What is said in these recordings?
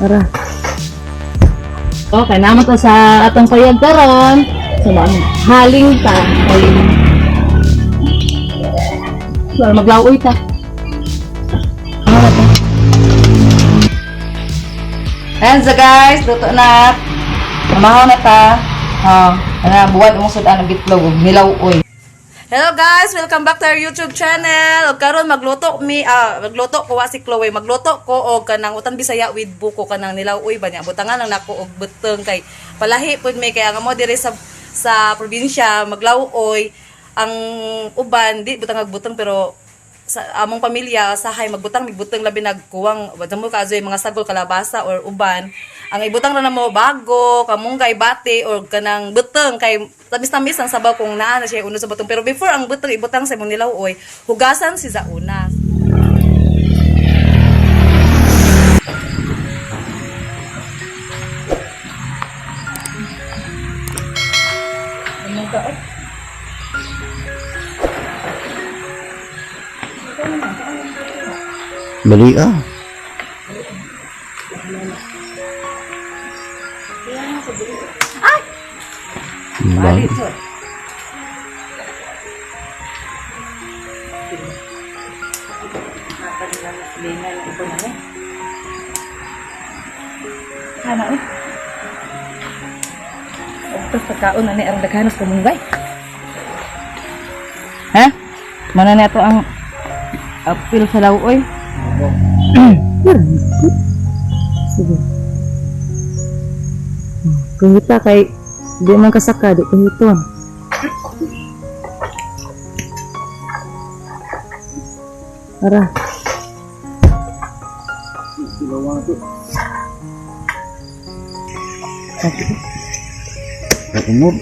Tara. Okay, naman ta sa atong payag karon. Sa mga haling ta. Haling. So, maglaoy ta. Ano na ta? Ayan so guys, luto na. Mamahaw na ta. Ha, ana buwat imong sudan og itlog ug nilaw-oy. Hello guys, welcome back to our YouTube channel. Og karon magluto mi magluto ko wa si Chloe, magluto ko og kanang utan Bisaya with buko kanang nilaw-oy ba niya. Butangan lang nako og buteng kay palahi pud mi kay ang amo diri sa probinsya maglaw-oy ang uban di butang og buteng, pero sa among pamilya sahay magbutang migbutang, labi nagkuwang wala mo kazoy mga sagol, kalabasa or uban. Ang ibutang ra namo bago kamunggay, bati or kanang buteng kay tamis-tamis ang sabaw kung naa na siya uno sa buteng. Pero before ang buteng ibutang sa imong nilaw-oy, hugasan si sa una. Bali ah. Ay! Kana eh. Tapos pagkaon na ni ang daghanos kamunggay. Ha? Mana na ito ang apil sa lawoy. Sige. Kung kay di man kasaka, di kuhiton. Tara. Umur.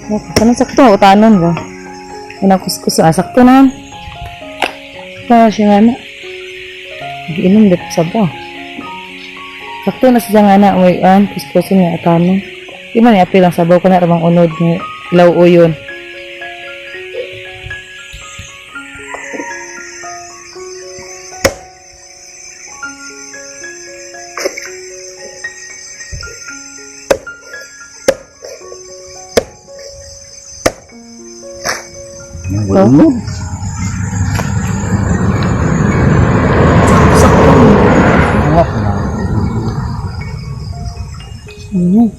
Okay, kanang sakto utanon ba? Kanang kuskus sakto na. Kaya siya nga na. Giinom dito sa ba. Sakto na siya nga na may an kuskuson nga utanon. Di man apil ang sabaw ko na ramang unod ni law uyon. Umur.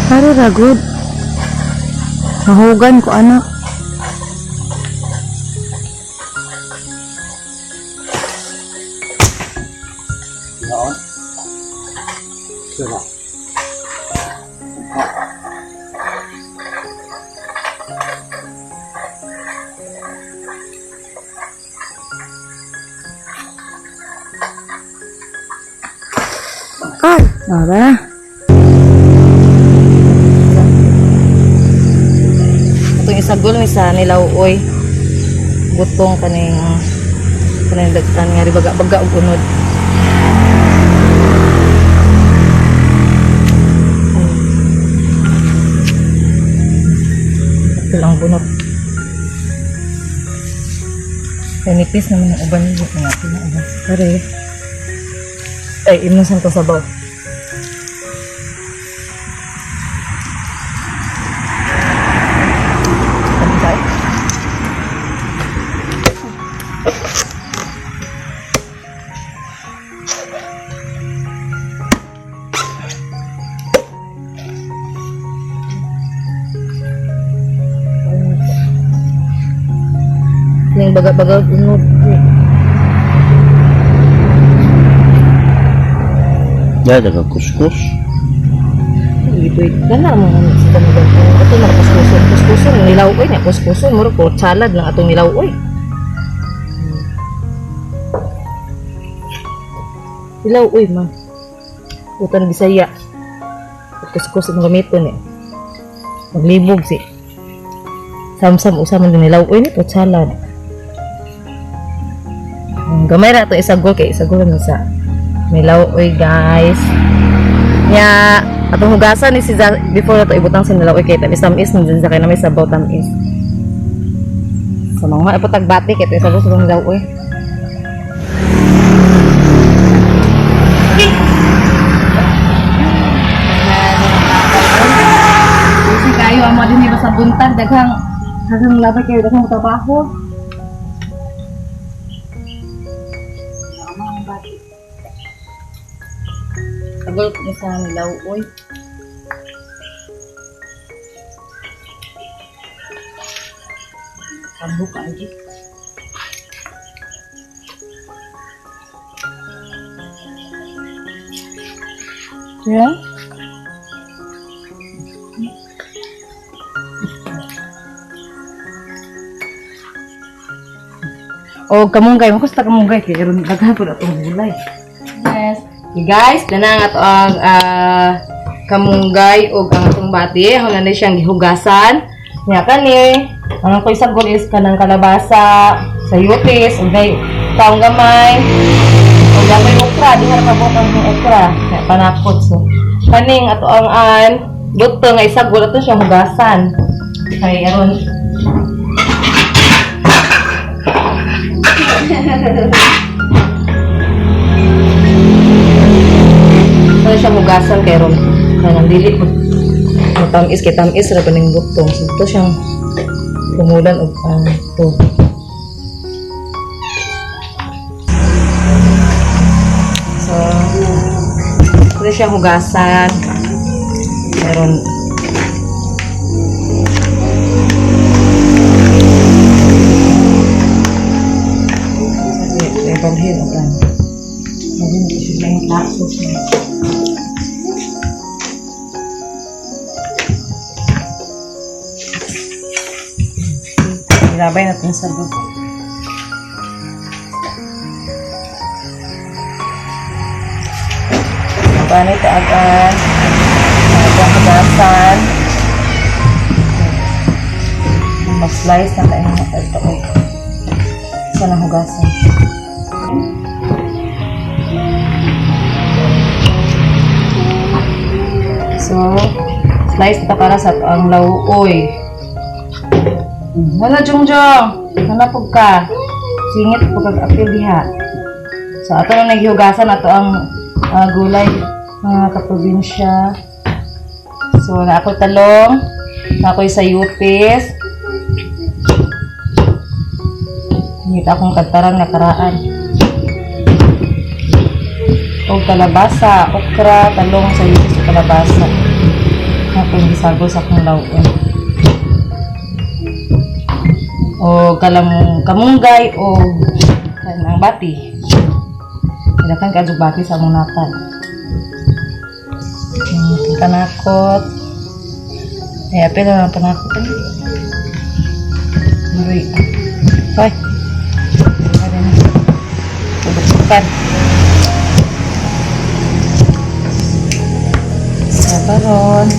Pare ragod. Mahugan ko ana. Ay, ara. Itong isagol mi sa nilawoy. Butong kaning kaning dagtan nga ribaga-baga og unod. Ito lang bunot. Kaya nipis naman ang uban nito natin na uban. Pare. Ay, imong santo sabaw. Tayo. Yung baga-baga unod. Ya, daga kuskus. Ito kana mo ano sa damigan. Ito na kuskuson, kuskuson nilaw oy nya kuskuson mura ko salad lang atong nilaw oy. Nilaw oy ma. Utan Bisaya. Kuskus ang gamiton ni. Maglibog si. Samsam usa man din nilaw oy ni to salad. Gamay ra to isagol kay isagol man sa nilaw oy guys. Nya atong hugasan ni si before na to ibutang sa nilaw kay tamis-tamis nang sa kay na may sabaw tamis. Sa mga ipatag bati kay sa gusto kong daw oy. Kasi kayo ang mga din sa buntag daghang daghang labay kayo daghang trabaho. Sagol ko sa nilaw oy. Kambo ka agi. Yeah. O kamunggay, mo kusta kamunggay kay karon daghan pud atong gulay. Yes. Okay, guys, dana ang ato ang kamunggay ug ang atong bati. Ako na siyang gihugasan. Nya kani, ang ako'y sagol is kanang kalabasa, sayutis, ug nay taong gamay. Ug gamay okra, di na kabot ang okra. Nya panakot so. Kaning ato ang an luto nga isagol ato siyang hugasan. Kay aron Ano siya hugasan kay ron kanang dili ko matamis kay tamis ra kaning butong, so ito siyang kumulan og tubig. So ito siyang hugasan meron. Balhin og ano. Meron ito siya lang laso siya. Ilabay natin sa bag. Paano ito agan? Agang hugasan. Mag-slice na tayo ng ito. Isa na hugasan. So, slice ito para sa ang lauoy. Wala, Jongjong. Wala po ka. Singit po kag apil diha. So, ato na naghihugasan ato ang gulay mga kaprobinsya. So, na ako talong, na ako'y sayupis. Ngita akong kagtarang nakaraan. O kalabasa, okra, talong, sayupis, o kalabasa. Akong gisago sa akong lawon. O kalam kamunggay o kanang bati. Kailangan ka bati sa among napal. Panakot. Ay, apel na lang panakot. Ay. Maroy. Ay. Tubok-tukan. Sa karon.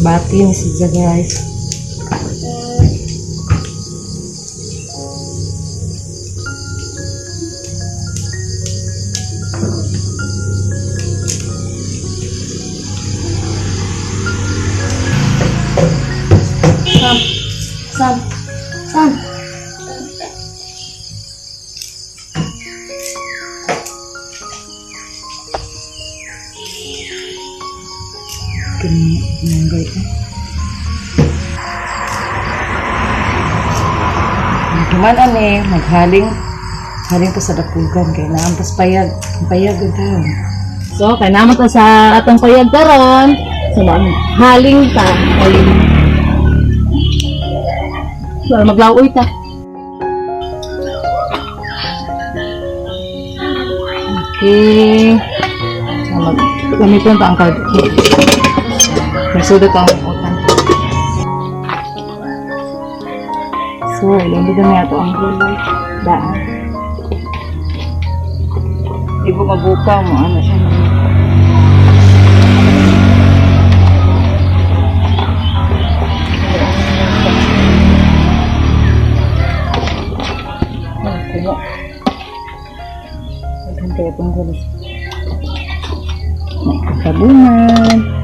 Bati ni siya, guys. Sam. Sam. Sam. Kini manggay ko. Duman ani maghaling haling ta sa dapugan kay naampas payag payag gud taon. So kay namo ta sa atong payag karon. So haling ta, haling. So maglaoy ta. Okay. So mag gamiton ta ang card. Magsudo ta ang utang. So, ilong na ato ang gulay. Daan. Ibo mabukaw mo, ano siya. Ay, kumo. Daghan kaya itong gulay. Tabunan.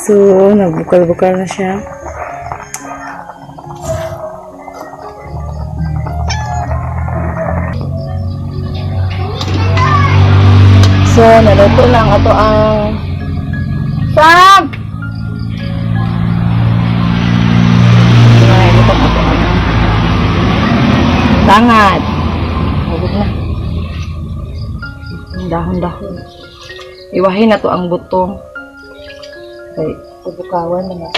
So, nagbukal-bukal na siya. So, naluto lang ato ang Sam! Naluto ato ang tangad. Hugod na. Ang dahon-dahon. Iwahin na to ang butong. Kay kubukawan na nga.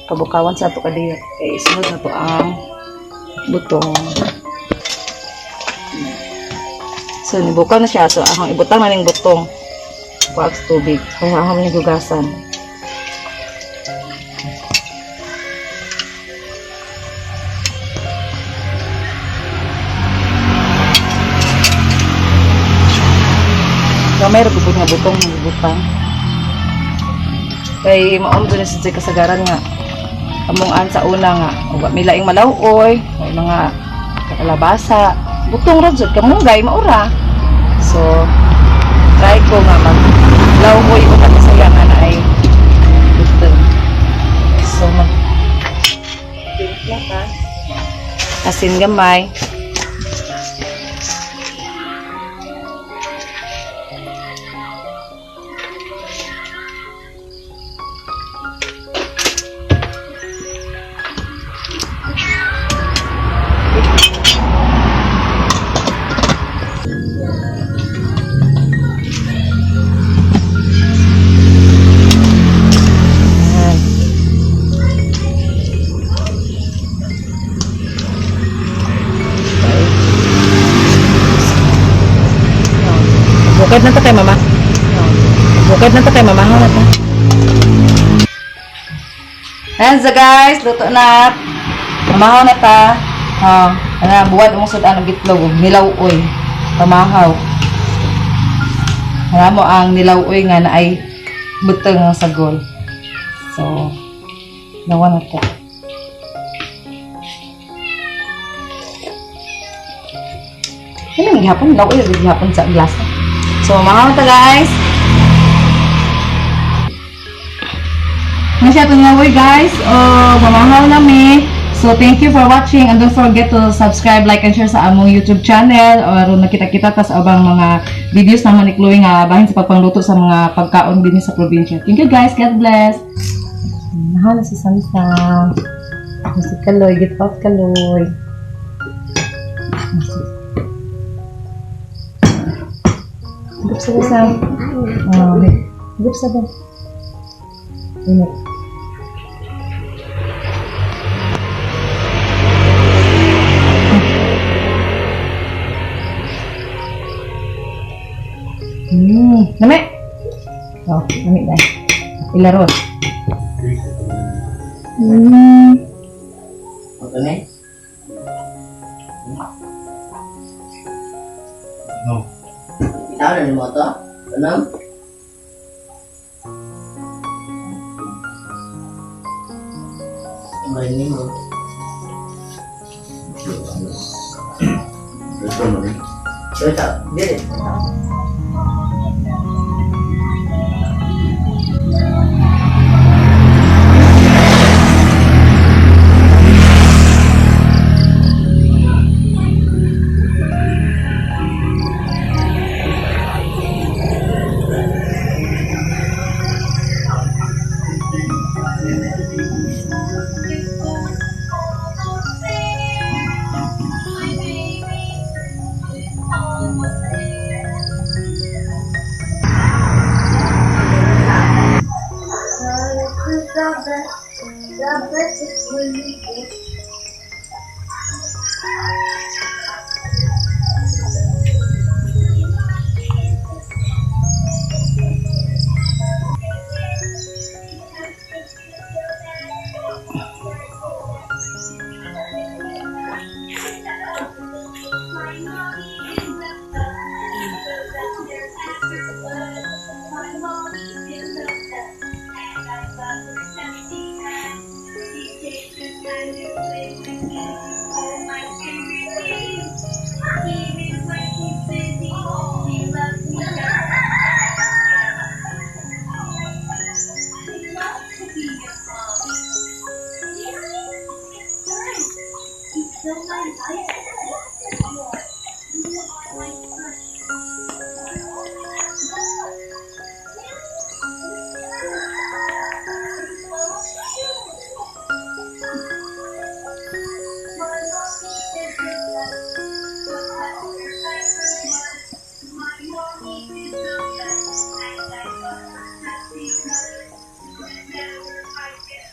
Kabukawan sa ato kadiyot. Kay isunod na to ang butong. So, nibukaw na siya. So, akong ibutang na ning butong. Kuag sa tubig. Kaya akong nigugasan. So, mayroon po nga butong ng butang. Kay maom doon sa kasagaran nga. Among an sa una nga, uwa may laing malaw-oy, may mga kalabasa, butong ra jud kamunggay maura. So, try ko nga mag lawhoy o saya nga na ay butong. So, mag timpla ka. Asin gamay. Ayan. Bukid na to kay mama. Bukid na to kay mama. Hawla ta. Ayan so guys, luto na. Mamahaw na ta. Oh, ana buwat mong sudan og itlog ug nilaw-oy. Pamahaw. Alam mo ang nilaw-oy nga na ay butang ang sagol. So, nawa na to. Ano yung gihapon? Nilaw-oy, gihapon sa glass. So, mamahaw ta guys. Masyado nga guys. Oh, mamahaw na mi. So, thank you for watching and don't forget to subscribe, like, and share sa among YouTube channel or nakita-kita ta sa ubang mga videos naman ni Chloe nga bahin sa pagpangluto sa mga pagkaon din sa probinsya. Thank you guys. God bless. Mahal na si Samsam. Si Kaloy. Get out, Kaloy. Gup sa ba, Sam? Oh, gup sa ba? Init. Nami. Oh, nami dai. Ilaros. Okay. No. Itaw na mo to? Ano? Marinig mo. Ito mo rin. Ito, dili.